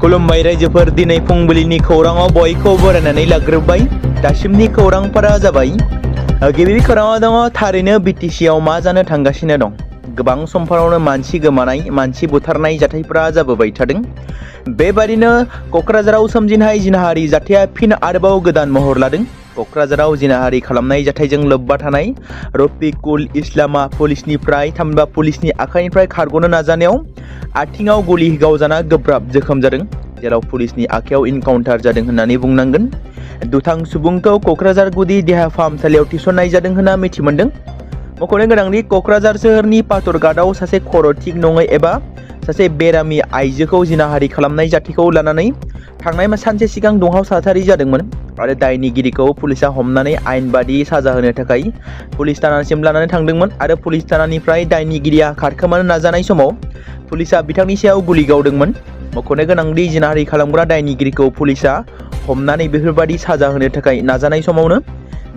खुलुमबाय रायजोफोर दिनै फुंबिलिनि खौराङाव बयखौबो बरायनानै लाग्रोबाय। दासिमनि खौरांफोरा जाबाय गिबि खौराङाव दङ थारैनो बिटिसिआव मा जानो थांगासिनो दं। गोबां समफोरावनो मानसि गोमानाय मानसि बुथारनाय जाथायफोरा जाबोबाय थादों। बेबादिनो क'क्राझाराव सोमजिनाय जिनाहारि जाथाया फिन आरोबाव गोदान महर लादों। क'क्राझाराव जिनाहारि खालामनाय जाथायजों लोब्बा थानाय रफिकुल इस्लामा थामहिनबा पुलिसनि आखाइनिफ्राय खारग'नो नाजानायाव आथिङाव गुलि गावजाना गोब्राब जोखोम जादों, जेराव पुलिसनि आखायाव इनकाउन्टार जादों होननानै बुंनांगोन। दुथां सुबुंखौ क'क्राझार गुदि देहा फाहामसालियाव थिसननाय जादों होनना मिथिमोन्दों। मख'नो गोनांदि क'क्राझार सोहोरनि पाथरघाटआव सासे खर' थिग नङै एबा सासे बेरामि आइजोखौ जिनाहारि खालामनाय जाथायखौ लानानै थांनाय सानसे सिगां दुंहाव थासारि जादोंमोन आरो दायनिगिरिखौ पुलिसा हमनानै आयेन बादि साजा होनो थाखाय पुलिस थानासिम लानानै थांदोंमोन आरो पुलिस थानानिफ्राय दायनिगिरिया खारखोमानो नाजानाय समाव पुलिसा बिथांनि सायाव गुलि गावदोंमोन। मख'नो गोनांदि जिनाहारि खालामग्रा दायनिगिरिखौ पुलिसा हमनानै बेफोरबादि साजा होनो थाखाय नाजानाय समावनो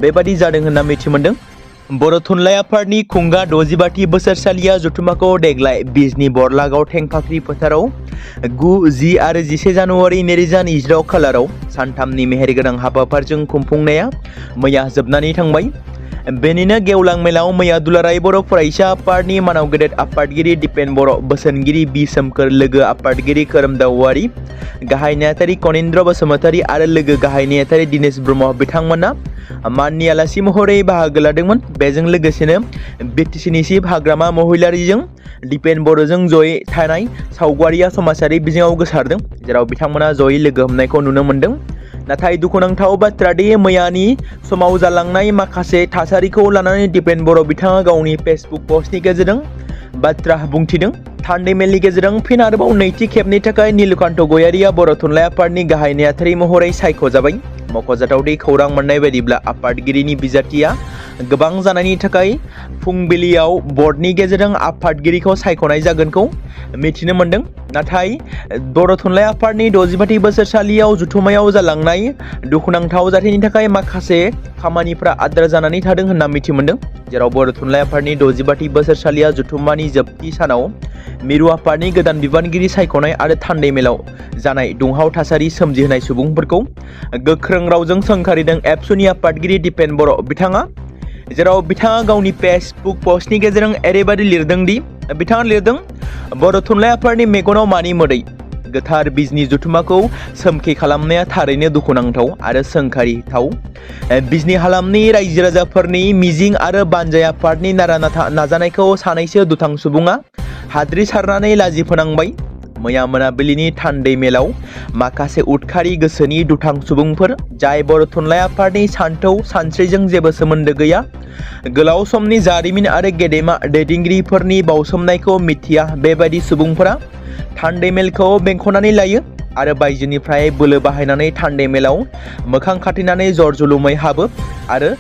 बेबादि जादों होनना मिथिमोन्दों। बर' थुनलाइ आफादनि खुंगा 65थि बोसोरसालिया जथुम्माखौ देग्लाय बिजनी बरलागाव थेंफाख्रि फोथाराव 9, 10 आरो 11 जानुवारि 2020 खालाराव सानथामनि मेहेरगोनां हाबाफारिजों खुंफुंनाया मैया जोबनानै थांबाय। बेनिनो गेवलां मेलाव मैया दुलाराय बर' फरायसा आफादनि मानाव गेदेर आफादगिरि दिपेन बर', बोसोनगिरि बि सोमखोर, लोगो आफादगिरि खोरोमदाव औवारी, गाहाय नेहाथारि कनिन्द्र बसुमतारी आरो लोगो गाहाय नेहाथारि दिनेश ब्रह्म बिथांमोना माननि आलासि महरै बाहागो लादोंमोन। बेजों लोगोसेनो बिटिसिनि चिफ हाग्रामा महिलारीजों दिपेन बर'जों जयै थानाय सावगारिया समाजारि बिजोङाव गोसारदों, जेराव बिथांमोना जयै लोगो हमनायखौ नुनो मोन्दों। नाथाय दुखुनांथाव बाथ्रा दि मैयानि समाव जालांनाय माखासे थासारिखौ लानानै दिपेन बर' बिथाङा गावनि फेसबुक पस्टनि गेजेरजों बाथ्रा बुंथिदों। थान्दै मेलनि गेजेरजों फिन आरोबाव नैथि खेबनि थाखाय नीलकान्त गयारिया बर' थुनलाइ आफादनि गाहाय नेहाथारि महरै सायख'जाबाय। मख'जाथावदि खौरां मोननाय बायदिब्ला आफादगिरिनि बिजाथिया गोबां जानायनि थाखाय फुंबिलियाव बर्डनि गेजेरजों आफादगिरिखौ सायख'नाय जागोनखौ मिथिनो मोन्दों। नाथाय बर' थुनलाइ आफादनि 65थि बोसोरसालियाव जथुम्मायाव जालांनाय दुखुनांथाव जाथायनि थाखाय माखासे खामानिफ्रा आद्रा जानानै थादों होनना मिथिमोन्दों, जेराव बर' थुनलाइ आफादनि 65थि बोसोरसालिया जथुम्मानि जोबथि सानाव मिरु आफादनि गोदान बिबानगिरि सायख'नाय आरो थान्दै मेलाव जानाय दुंहाव थासारि सोमजिहोनाय सुबुंफोरखौ गोख्रों रावजों सोंखारिदों एबसुनि आफादगिरि दिपेन बर' बिथाङा, जेराव बिथाङा गावनि फेसबुक पस्टनि गेजेरजों ओरैबायदि लिरदों दि बिथाङा लिरदों, बर' थुनलाइ आफादनि मेगनाव मानि मोदै गोथार बिजनी जथुम्माखौ सोमखे खालामनाया थारैनो दुखुनांथाव आरो सोंखारिथाव। बिजनी हालामनि रायजो राजाफोरनि मिजिं आरो बानजाय आफादनि नारा नाजानायखौ सानैसो दुथां सुबुङा हाद्रि सारनानै लाजि फोनांबाय। मैया मोनाबिलिनि थान्दै मेलाव माखासे उदखारि गोसोनि दुथां सुबुंफोर जाय बर' थुनलाइ आफादनि सानथौ सानस्रिजों जेबो सोमोन्दो गैया, गोलाव समनि जारिमिन आरो गेदेमा दैदेनगिरिफोरनि बावसोमनायखौ मिथिया, बेबायदि सुबुंफोरा थान्दै मेलखौ बेंख'नानै लायो आरो बायजोनिफ्राय बोलो बाहायनानै थान्दै मेलाव मोखां खाथेनानै जर जुलुमै हाबो आरो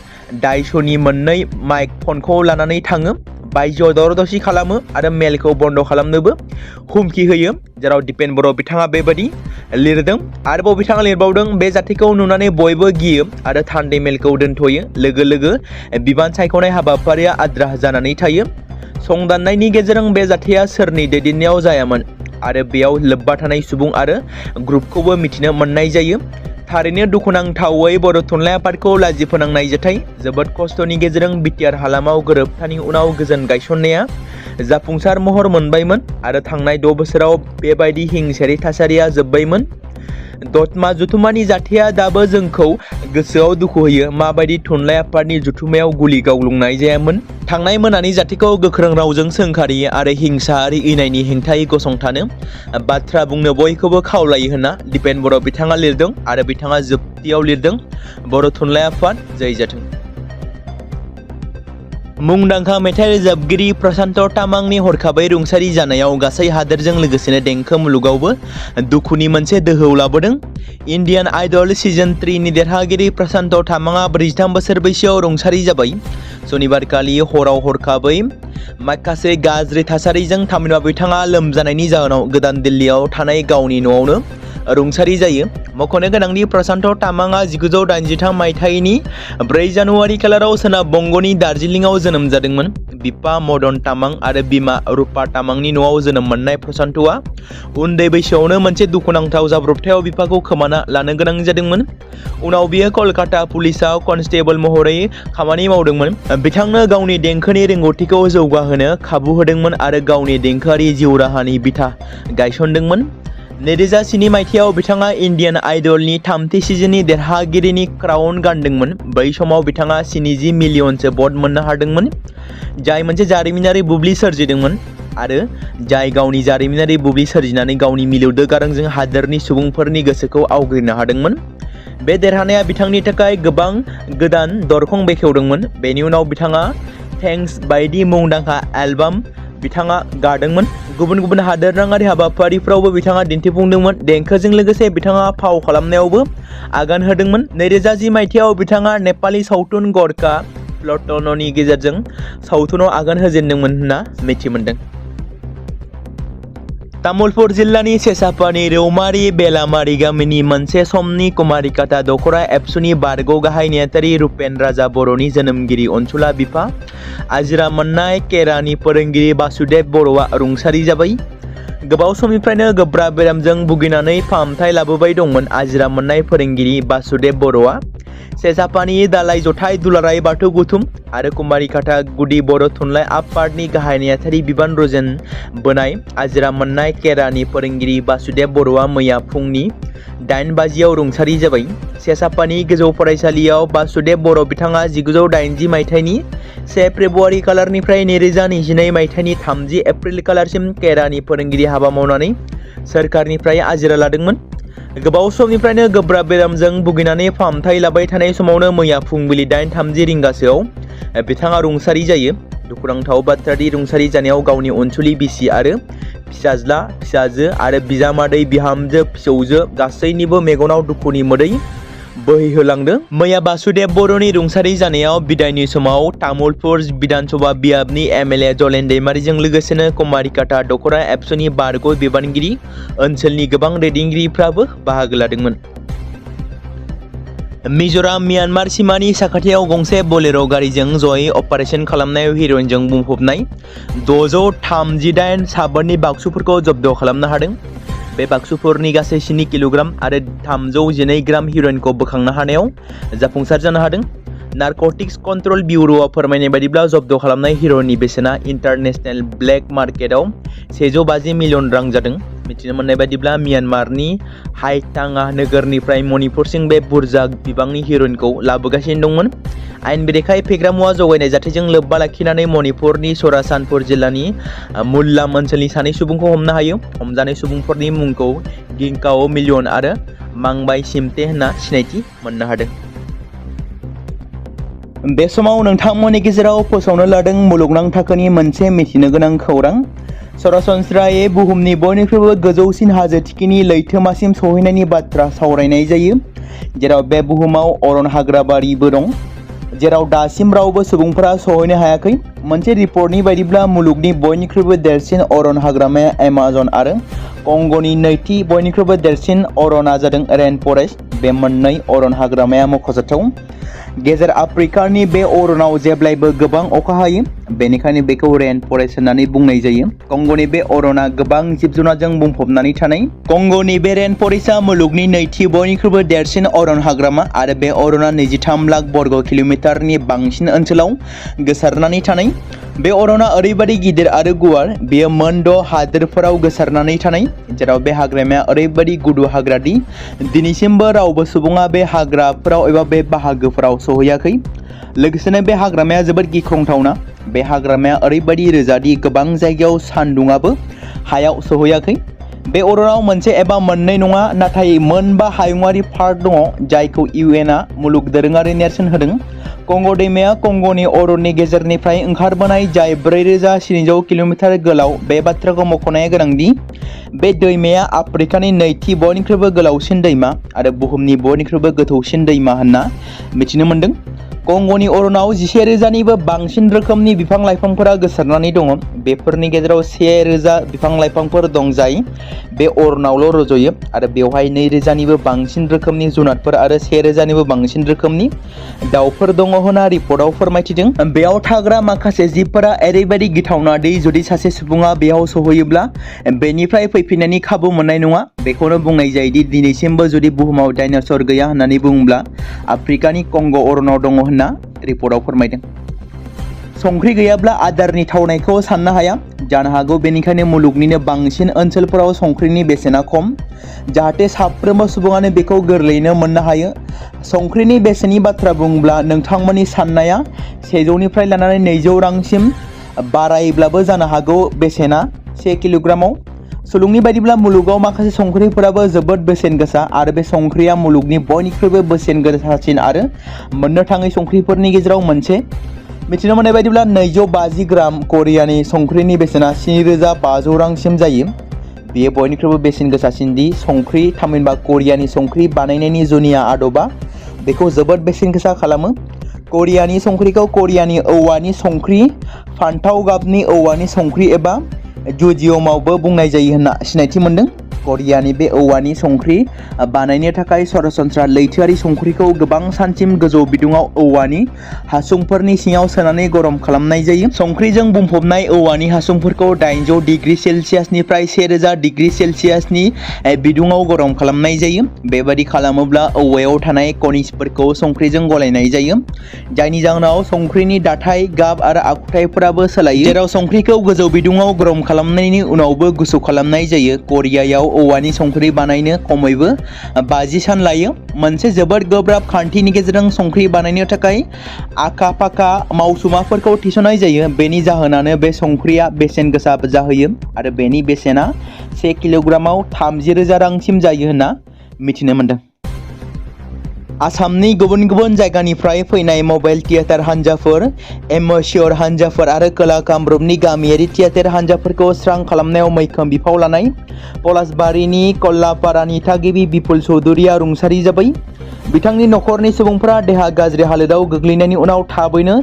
दायस'नि मोननै माइक फनखौ लानानै थाङो, बायजोआव दावराव-दावसि खालामो आरो मेलखौ बन्द' खालामनोबो हुमखि होयो, जेराव दिपेन बर' बिथाङा बेबायदि लिरदों। आरोबाव बिथाङा लिरबावदों, बे जाथायखौ नुनानै बयबो गियो आरो थान्दै मेलखौ दोनथ'यो, लोगो लोगो बिबान सायख'नाय हाबाफारिया आद्रा जानानै थायो। संदाननायनि गेजेरजों बे जाथाया सोरनि दैदेननायाव जायामोन आरो बेयाव लोब्बा थानाय सुबुं आरो ग्रुपखौबो मिथिनो मोननाय जायो। थारैनो दुखुनांथावै बर' थुनलाइ आफादखौ लाजि फोनांनाय जाथाय। जोबोद खस्थ'नि गेजेरजों बिटिआर हालामाव गोरोबथानि उनाव गोजोन गायसननाया जाफुंसार महर मोनबायमोन आरो थांनाय 6 बोसोराव बेबायदि हिंसायारि थासारिया जोबबायमोन। दतमा जथुम्मानि जाथाया दाबो जोंखौ गोसोआव दुखु होयो। माबायदि थुनलाइ आफादनि जथुम्मायाव गुलि गावलुंनाय जायामोन? थांनाय मोनानि जाथायखौ गोख्रों रावजों सोंखारियो आरो हिंसायारि इनायनि हेंथायै गसंथानो बाथ्रा बुंनो बयखौबो खावलायो होनना दिपेन बर' बिथाङा लिरदों आरो बिथाङा जोबथियाव लिरदों, बर' थुनलाइ आफाद जै जाथों। मुंदांखा मेथाइ रोजाबगिरि प्रशान्त तामांनि हरखाबै रुंसारि जानायाव गासै हादोरजों लोगोसेनो देंखो मुलुगावबो दुखुनि मोनसे दोहौ लाबोदों। इन्डियान आइडल सिजन 3 नि देरहागिरि प्रशान्त तामांआ 43 बोसोर बैसोआव रुंसारि जाबाय। सनिबारखालि हराव हरखाबै माखासे गाज्रि थासारिजों थामहिनबा बिथाङा लोमजानायनि जाहोनाव गोदान दिल्लीयाव थानाय गावनि न'आवनो रुंसारि जायो। मख'नो गोनांदि प्रशान्त तामाङा 1983 मायथाइनि 4 जानुवारि खालाराव सोनाब बंग'नि दार्जिलिंआव जोनोम जादोंमोन। बिफा मदन तामां आरो बिमा रुपा तामांनि न'आव जोनोम मोननाय प्रशान्तआ उन्दै बैसोआवनो मोनसे दुखुनांथाव जाब्रबथायाव बिफाखौ खोमाना लानो गोनां जादोंमोन। उनाव बियो कलकाता पुलिसाव कनस्टेबल महरै खामानि मावदोंमोन। बिथांनो गावनि देंखोनि रोंगौथिखौ जौगाहोनो खाबु होदोंमोन आरो गावनि देंखोआरि जिउ राहानि बिथा गायसनदोंमोन। 2007 मायथाइयाव बिथाङा इन्डियान आइडलनि 3थि सिजननि देरहागिरिनि क्राउन गानदोंमोन। बै समाव बिथाङा 70 मिलियनसो भट मोननो हादोंमोन, जाय मोनसे जारिमिनारि बुब्लि सोरजिदोंमोन आरो जाय गावनि जारिमिनारि बुब्लि सोरजिनानै गावनि मिलौदो गारांजों हादोरनि सुबुंफोरनि गोसोखौ आवग्रिनो हादोंमोन। बे देरहानाया बिथांनि थाखाय गोबां गोदान दरखं बेखेवदोंमोन। बेनि उनाव बिथाङा थेंक्स बायदि मुंदांखा एलबाम बिथाङा गादोंमोन। गुबुन गुबुन हादोराङारि हाबाफारिफ्रावबो बिथाङा दिन्थिफुंदोंमोन। देंखोजों लोगोसे बिथाङा फाव खालामनायावबो आगान होदोंमोन। 2010 मायथाइयाव बिथाङा नेपाली सावथुन गरखा प्लटननि गेजेरजों सावथुनाव आगान होजेनदोंमोन होनना मिथिमोनदों। तामुलपुर जिल्लानि सेसापानि रौमारि बेलामारि गामिनि मोनसे समनि कुमारिकाटा दख'रा एबसुनि बारग' गाहाय नेहाथारि रुपेन राजा बर'नि जोनोमगिरि अनसुला बिफा आजिरा मोननाय केरानि फोरोंगिरि बासुदेब बर'आ रुंसारि जाबाय। गोबाव समनिफ्रायनो गोब्राब बेरामजों भुगिनानै फाहामथाय लाबोबाय दंमोन। आजिरा मोननाय फोरोंगिरि बासुदेब बर'आ सेसापानि दालाइ जथाइ दुलाराय बाथौ गुथुम आरो कुमारिकाटा गुदि बर' थुनलाइ आफादनि गाहाय नेहाथारि बिबान रुजुन बोनाय आजिरा मोननाय केरानि फोरोंगिरि बासुदेब बर'आ मैया फुंनि 8 बाजियाव रुंसारि जाबाय। सेसापानि गोजौ फरायसालियाव बासुदेब बर' बिथाङा 1980 मायथाइनि 1 फेब्रुवारि खालारनिफ्राय 2022 मायथाइनि 30 एप्रिल खालारसिम केरानि फोरोंगिरि हाबा मावनानै सोरखारनिफ्राय आजिरा लादोंमोन। गोबाव समनिफ्रायनो गोब्राब बेरामजों भुगिनानै फाहामथाय लाबाय थानाय समावनो मैया फुंबिलि 8:30 रिंगासोआव बिथाङा रुंसारि जायो। दुखुनांथाव बाथ्रादि रुंसारि जानायाव गावनि अनसुलि बिसि आरो फिसाज्ला फिसाजो आरो बिजामादै बिहामजो फिसौजो गासैनिबो मेगनाव दुखुनि मोदै बोहैहोलांदों। मैया बासुदेब बर'नि रुंसारि जानायाव बिदायनि समाव तामुलपुर विधानसभा बियाबनि एमएलए जलेन दैमारिजों लोगोसेनो कुमारिकाटा दख'रा एबसुनि बारग' बिबानगिरि ओनसोलनि गोबां दैदेनगिरिफ्राबो बाहागो लादोंमोन। मिज'राम म्यानमार सिमानि साखाथियाव गंसे बोलेर' गारिजों जयै अपारेशन खालामनायाव हिर'इनजों बुंफबनाय 638 साबोननि बाक्सुफोरखौ जब्द खालामनो हादों। बे बाक्सुफोरनि गासै 7 किल'ग्राम आरो 312 ग्राम हिर'इनखौ बोखांनो हानायाव जाफुंसार जानो हादों। नारकटिक्स कन्ट्रल ब्युर'आ फोरमायनाय बायदिब्ला जब्द खालामनाय हिर'इननि बेसेना इन्टारनेशनेल ब्लेक मार्केटआव 150 मिलियन रां जादों। मिथिनो मोननाय बायदिब्ला म्यानमारनि हाइटांआ नोगोरनिफ्राय मणिपुरसिम बे बुरजा बिबांनि हिर'इनखौ लाबोगासिनो दंमोन। आयेन बेरेखायै फेग्रा मुवा जगायनाय जाथायजों लोब्बा लाखिनानै मणिपुरनि सरासानपुर जिल्लानि मुल्लाम ओनसोलनि 2 सुबुंखौ हमनो हायो। हमजानाय सुबुंफोरनि मुंखौ गिंकाओ मिलियन आरो मांबाय सिमटे होनना सिनायथि मोननो हादों। बे समाव नोंथांमोननि गेजेराव फोसावनो लादों मुलुगनां थाखोनि मोनसे मिथिनो गोनां खौरां। सरासनस्रायै बुहुमनि बयनिख्रुइबो गोजौसिन हाजो थिखिनि लैथोमासिम सौहैनायनि बाथ्रा सावरायनाय जायो, जेराव बे बुहुमाव अरन हाग्राबारिबो दं, जेराव दासिम रावबो सुबुंफोरा सहैनो हायाखै। मोनसे रिपर्टनि बायदिब्ला मुलुगनि बयनिख्रुइबो देरसिन अरन हाग्रामाया एमाजन आरो कंग'नि नैथि बयनिख्रुइबो देरसिन अरना जादों रेन फरेस्ट। बे मोननै अरन हाग्रामाया मख'जाथाव। गेजेर आफ्रिकानि बे अरनाव जेब्लायबो गोबां अखा हायो, बेनिखायनो बेखौ रेन फरेस्ट होननानै बुंनाय जायो। कंग'नि बे अरना गोबां जिब-जुनारजों बुंफबनानै थानाय। कंग'नि बे रेन फरेस्टआ मुलुगनि नैथि बयनिख्रुइबो देरसिन अरन हाग्रामा आरो बे अरना 23 लाख बर्ग किल'मिटारनि बांसिन ओनसोलाव गोसारनानै थानाय। बे अरना ओरैबादि गिदिर आरो गुवार, बेयो मोन 6 हादोरफोराव गोसारनानै थानाय, जेराव बे हाग्रामाया ओरैबादि गुदु हाग्रा दि दिनैसिमबो रावबो सुबुङा बे हाग्राफोराव एबा बे बाहागोफोराव सहैयाखै। लोगोसेनो बे हाग्रामाया जोबोद गिख्रंथावना। बे हाग्रामाया ओरैबादि रोजा दि गोबां जायगायाव सान्दुङाबो हायाव सहैयाखै। बे अरनाव मोनसे एबा मोननै नङा, नाथाय मोन 5 हायुङारि पार्क दङ, जायखौ इउएनआ मुलुग दोरोङारि नेरसोन होदों। कंग' दैमाया कंग'नि अरननि गेजेरनिफ्राय ओंखारबोनाय, जाय 4700 किल'मिटार गोलाव। बे बाथ्राखौ मख'नाया गोनांदि बे दैमाया आफ्रिकानि नैथि बयनिख्रुइबो गोलावसिन दैमा आरो बुहुमनि बयनिख्रुइबो गोथौसिन दैमा होनना मिथिनो मोनदों। कंग'नि अरनाव 11,000निबो बांसिन रोखोमनि बिफां लाइफांफोरा गोसारनानै दङ। बेफोरनि गेजेराव 1,000 बिफां लाइफांफोर दं जाय बे अरनावल' रज'यो आरो बेवहाय 2,000निबो बांसिन रोखोमनि जुनारफोर आरो 1,000निबो बांसिन रोखोमनि दाउफोर दङ होनना रिपर्टआव फोरमायथिदों। बेयाव थाग्रा माखासे जिबफोरा ओरैबायदि गिथावना दि जुदि सासे सुबुङा बेयाव सहैयोब्ला बेनिफ्राय फैफिननायनि खाबु मोननाय नङा। बेखौनो बुंनाय जायोदि दिनैसिमबो जुदि बुहुमाव डायनासर गैया होननानै बुङोब्ला आफ्रिकानि कंग' अरनाव दङ होनना रिपर्टआव फोरमायदों। संख्रि गैयाब्ला आदारनि थावनायखौ साननो हाया। जानो हागौ बेनिखायनो मुलुगनिनो बांसिन ओनसोलफोराव संख्रिनि बेसेना खम, जाहाथे साफ्रोमबो सुबुङानो बेखौ गोरलैयैनो मोननो हायो। संख्रिनि बेसेननि बाथ्रा बुङोब्ला नोंथांमोननि साननाया 100निफ्राय लानानै 200 रांसिम बारायब्लाबो जानो हागौ बेसेना 1 किल'ग्रामाव। सुलुंनि बायदिब्ला मुलुगाव माखासे संख्रिफोराबो जोबोद बेसेन गोसा आरो बे संख्रिया मुलुगनि बयनिख्रुइबो बेसेन गोसासिन आरो मोननो थाङै संख्रिफोरनि गेजेराव मोनसे। मिथिनो मोननाय बायदिब्ला 250 ग्राम करियानि संख्रिनि बेसेना 7,500 रांसिम जायो। बेयो बयनिख्रुइबो बेसेन गोसासिन दि संख्रि, थामहिनबा करियानि संख्रि बानायनायनि जुनिया आदबा बेखौ जोबोद बेसेन गोसा खालामो। करियानि संख्रिखौ करियानि औवानि संख्रि, फान्थाव गाबनि औवानि संख्रि एबा जुजियमावबो बुंनाय जायो होनना सिनायथि मोनदों। करियानि बे औवानि संख्रि बानायनो थाखाय सरासनस्रा लैथोआरि संख्रिखौ गोबां सानसिम गोजौ बिदुङाव औवानि हासुंफोरनि सिङाव सोनानै गरम खालामनाय जायो। संख्रिजों बुंफबनाय औवानि हासुंफोरखौ 800 डिग्री सेलसियासनिफ्राय 1,000 डिग्री सेलसियासनि बिदुङाव गरम खालामनाय जायो। बेबादि खालामोब्ला औवायाव थानाय खनिजफोरखौ संख्रिजों गलायनाय जायो, जायनि जाहोनाव संख्रिनि दाथाय, गाब आरो आखुथायफोराबो सोलायो। जेराव संख्रिखौ गोजौ बिदुङाव गरम खालामनायनि उनावबो गुसु खालामनाय जायो। करियायाव औवानि संख्रि बानायनो खमैबो 50 सान लायो। मोनसे जोबोद गोब्राब खान्थिनि गेजेरजों संख्रि बानायनो थाखाय आखा-फाखा मावसुमाफोरखौ थिसननाय जायो। बेनि जाहोनानो बे संख्रिया बेसेन गोसा जाहैयो आरो बेनि बेसेना 1 किल'ग्रामाव 30,000 रांसिम जायो होनना मिथिनो मोनदों। आसामनि गुबुन गुबुन जायगानिफ्राय फैनाय मबाइल थियेटार हानजाफोर, एमेच्योर हानजाफोर आरो खोला कामरुपनि गामियारि थियेटार हानजाफोरखौ स्रां खालामनायाव मैखोम बिफाव लानाय पलासबारिनि कल्लापारानि थागिबि बिपुल चौधुरीया रुंसारि जाबाय। बिथांनि नखरनि सुबुंफोरा देहा गाज्रि हालोदाव गोग्लैनायनि उनाव थाबैनो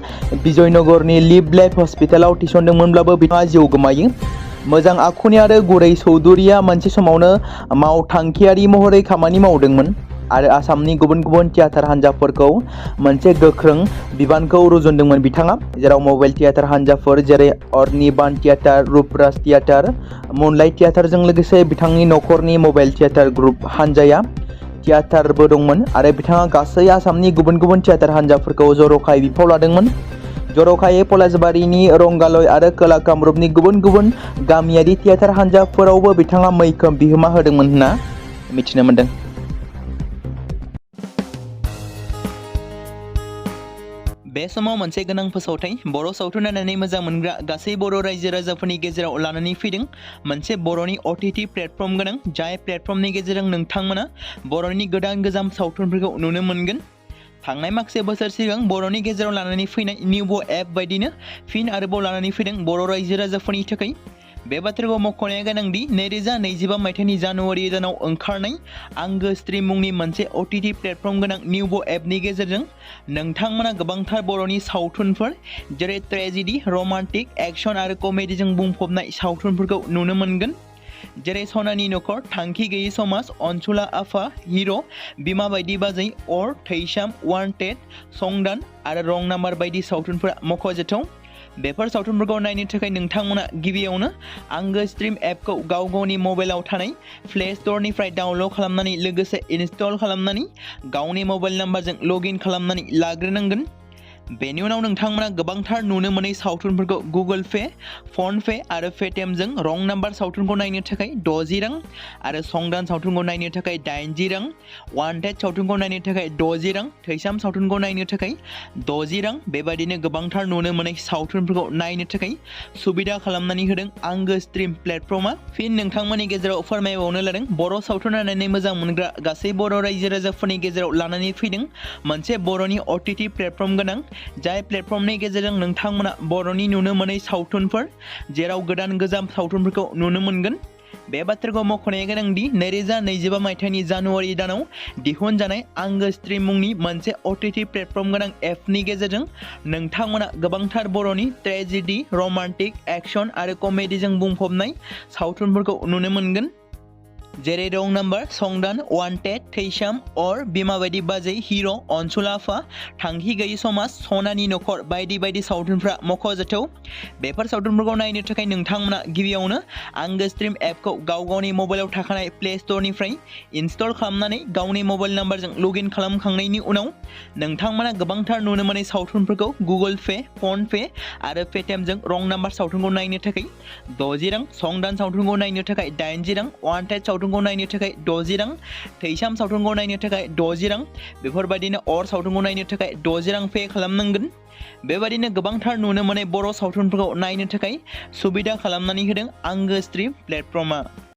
बिजयनगरनि लिभ लाइफ हस्पिटालाव थिसनदोंमोनब्लाबो बिथाङा जिउ गोमायो। मोजां आखुनि आरो गुरै चौधुरीया मोनसे समावनो मावथांखियारि महरै खामानि मावदोंमोन आरो आसामनि गुबुन गुबुन थियेटार हानजाफोरखौ मोनसे गोख्रों बिबानखौ रुजुनदोंमोन बिथाङा, जेराव मबाइल थियेटार हानजाफोर जेरै अग्निबाण थियेटार, रुपराज थियेटार, मुनलाइट थियेटारजों लोगोसे बिथांनि नखरनि मबाइल थियेटार ग्रुप हानजाया थियेटारबो दंमोन आरो बिथाङा गासै आसामनि गुबुन गुबुन थियेटार हानजाफोरखौ जर'खायै बिफाव लादोंमोन। जर'खायै पलासबारिनि, रंगालय आरो खोला कामरुपनि गुबुन गुबुन गामियारि थियेटार हानजाफोरावबो बिथाङा मैखोम बिहोमा होदोंमोन होनना मिथिनो मोनदों। बे समाव मोनसे गोनां फोसावथाय बर' सावथुन नायनानै मोजां मोनग्रा गासै बर' रायजो राजाफोरनि गेजेराव लानानै फैदों मोनसे बर'नि OTT प्लेटफर्म गोनां, जाय प्लेटफर्मनि गेजेरजों नोंथांमोना बर'नि गोदान गोजाम सावथुनफोरखौ नुनो मोनगोन। थांनाय माखासे बोसोर सिगां बर'नि गेजेराव लानानै फैनाय निउबो एप बायदिनो फिन आरोबाव लानानै फैदों बर' रायजो राजाफोरनि थाखाय। बे बाथ्राखौ मख'नाया गोनांदि 2025 मायथाइनि जानुवारि दानाव ओंखारनाय आंगो स्ट्रिम मुंनि मोनसे OTT प्लेटफर्म गोनां निउबो एपनि गेजेरजों नोंथांमोना गोबांथार बर'नि सावथुनफोर जेरै ट्रेजेडि, रमान्टिक, एक्शन आरो कमेडिजों बुंफबनाय सावथुनफोरखौ नुनो मोनगोन। जेरै सनानि नखर, थांखि गैयै समाज, अनसुला आफा, हिर', बिमा बायदि बाजै, अर, थैसाम, वान्टेड, संदान आरो रं नाम्बार बायदि सावथुनफोरा मख'जाथाव। बेफोर सावथुनफोरखौ नायनो थाखाय नोंथांमोना गिबियावनो आंगो स्ट्रिम एपखौ गाव गावनि मबाइलाव थानाय प्ले स्ट'रनिफ्राय डाउनल'ड खालामनानै लोगोसे इनस्टल खालामनानै गावनि मबाइल नाम्बारजों लगइन खालामनानै लाग्रोनांगोन। बेनि उनाव नोंथांमोना गोबांथार नुनो मोनै सावथुनफोरखौ गुगोल पे, फन पे आरो पेटिएमजों रं नाम्बार सावथुनखौ नायनो थाखाय 60 रां आरो संदान सावथुनखौ नायनो थाखाय 80 रां, वान्टेड सावथुनखौ नायनो थाखाय 60 रां, थैसाम सावथुनखौ नायनो थाखाय 60 रां, बेबायदिनो गोबांथार नुनो मोनै सावथुनफोरखौ नायनो थाखाय सुबिदा खालामनानै होदों आंगो स्ट्रिम प्लेटफर्मा। फिन नोंथांमोननि गेजेराव फोरमायबावनो लादों बर' सावथुन नायनानै मोजां मोनग्रा गासै बर' रायजो राजाफोरनि गेजेराव लानानै फैदों मोनसे बर'नि OTT प्लेटफर्म गोनां, जाय प्लेटफर्मनि गेजेरजों नोंथांमोना बर'नि नुनो मोनै सावथुनफोर जेराव गोदान गोजाम सावथुनफोरखौ नुनो मोनगोन। बे बाथ्राखौ मख'नाया गोनांदि 2025 मायथाइनि जानुवारि दानाव दिहुनजानाय आंगो स्ट्रीम मुंनि मोनसे OTT प्लेटफर्म गोनां एपनि गेजेरजों नोंथांमोना गोबांथार बर'नि ट्रेजेडी, रमान्टिक, एक्शन आरो कमेडीजों बुंफबनाय सावथुनफोरखौ नुनो मोनगोन। जेरै रं नाम्बार, संदान, वान्टेड, थैसाम, अर, बिमा बायदि बाजै, हिर', अनसुल आफा, थांखि गैयि समाज, सनानि नखर बायदि बायदि सावथुनफ्रा मख'जाथाव। बेफोर सावथुनफोरखौ नायनो थाखाय नोंथांमोना गिबियावनो आंगो स्ट्रीम एपखौ गावनि मबाइलाव थाखानाय प्ले स्ट'रनिफ्राय इनस्टल खालामनानै गावनि मबाइल नाम्बारजों लगइन खालामखांनायनि उनाव नोंथांमोना गोबांथार नुनो मोननाय सावथुनफोरखौ गुगोल पे, फन पे आरो पेटिएमजों रं नाम्बार सावथुनखौ नायनो थाखाय 60 रां, संदान सावथुनखौ नायनो थाखाय 80 रां, वान्टेड सावथुनखौ नायनो थाखाय 60 रां, थैसाम सावथुनखौ नायनो थाखाय 60 रां, बेफोरबायदिनो अर सावथुनखौ नायनो थाखाय 60 रां पे खालामनांगोन। बेबायदिनो गोबांथार नुनो मोननाय बर' सावथुनफोरखौ नायनो थाखाय सुबिदा खालामनानै होदों आंगो स्ट्रीम प्लेटफर्मआ।